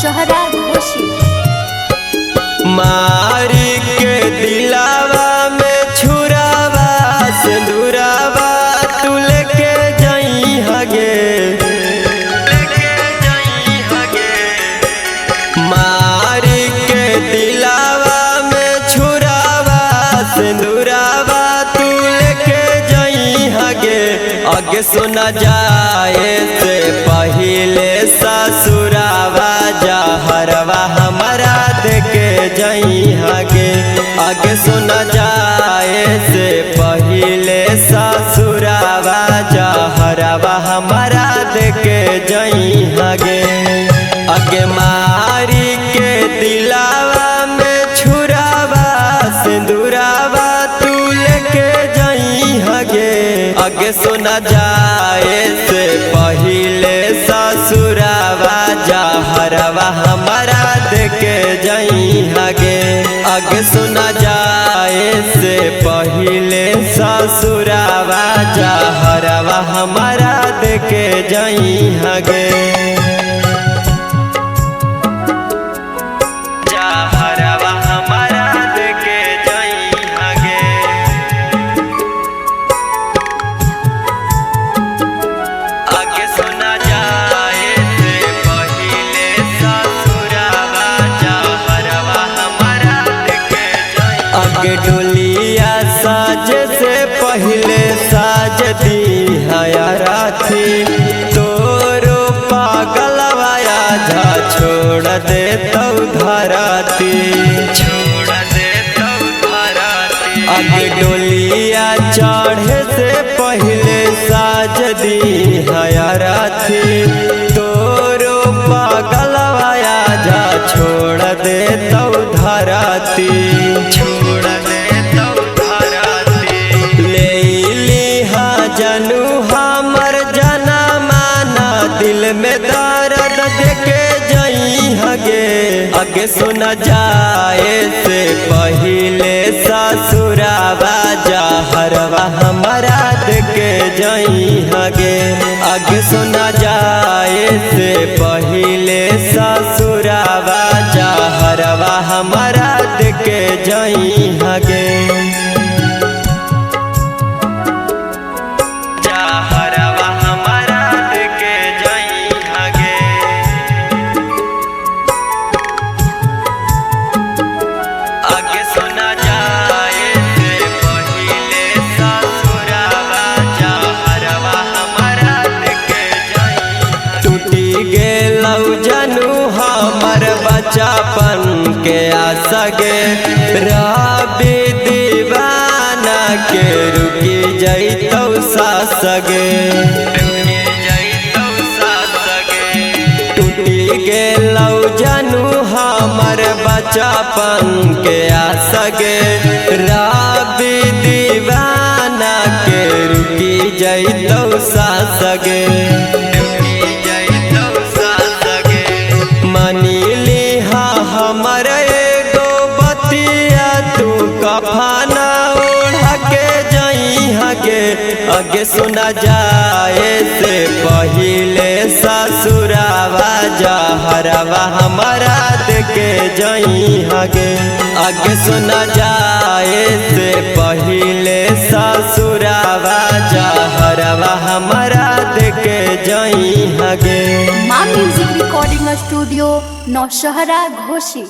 नौशहरा घोषी। मारी के दिलावा में छुरावा सिंदूरावा तू लेके जाई हगे, मारी के दिलावा में छुरावा सिंदूरावा तू लेके जाई हगे। आगे सुना जाए से पहिले ससुरावा जहरवा हमारा देके जाई हगे। आगे सुना जाए से पहिले ससुरावा जहरवा हमारा देके जाई हगे। आगे मारी के दिलावा में छुरावा सिंदूरावा तू लेके जाई हगे। आगे सुना जाए से पहिले ससुरावा जहरवा हमारा देके जाई हगे। आगे सुना जाए से पहिले ससुरावा जहरवा हमारा देके जाई हगे। जहरवा हमारा देके जाई हगे। आगे सुना जाए से पहिले ससुरावा जहरवा हमारा देके जाई। आगे डोलिया साज से पहिले साज दी हया राथी, तोरो पागलवाया जा छोड़ दे तौ धराती, छोड़ दे तौ धराती। आगे डोलिया चढ़े से पहिले साज दी हया राथी, तोरो पागलवाया जा छोड़ दे तौ धराती, छोड़ दे तौ धराती। ले लिहा जानू हमर जाना माना दिल में दर्द देके जाई हगे। आगे सुना जाए से पहिले ससुरावा जहरवा हमारा देके जाई हगे। आगे सुना जाए से पहिले ससुरावा जहरवा हमारा देके जाई हगे। जहरवा हमारा देके जाई हगे। आगे सुना जाए से पहिले ससुरावा जहरवा हमारा देके जाई। टूटी गेलौ जानू हमर बचपन के आशा गे, रबी दीवाना के रुकी जैतौ सास गे, टूटी गेलौ जानू हमर बचपन के आशा गे, रबी दीवाना के रुकी जैतौ सास गे। मानी लिहा हमर एगो बतिया तू कफाना ओढ़ा के जाई हगे। आगे सुना जाए से पहिले ससुरावा जहरवा हमारा देके जाई हगे। आगे सुना जाए से पहिले ससुरावा जहरवा हमारा देके जाई हगे। माँ music recording studio Naushahra Ghosi.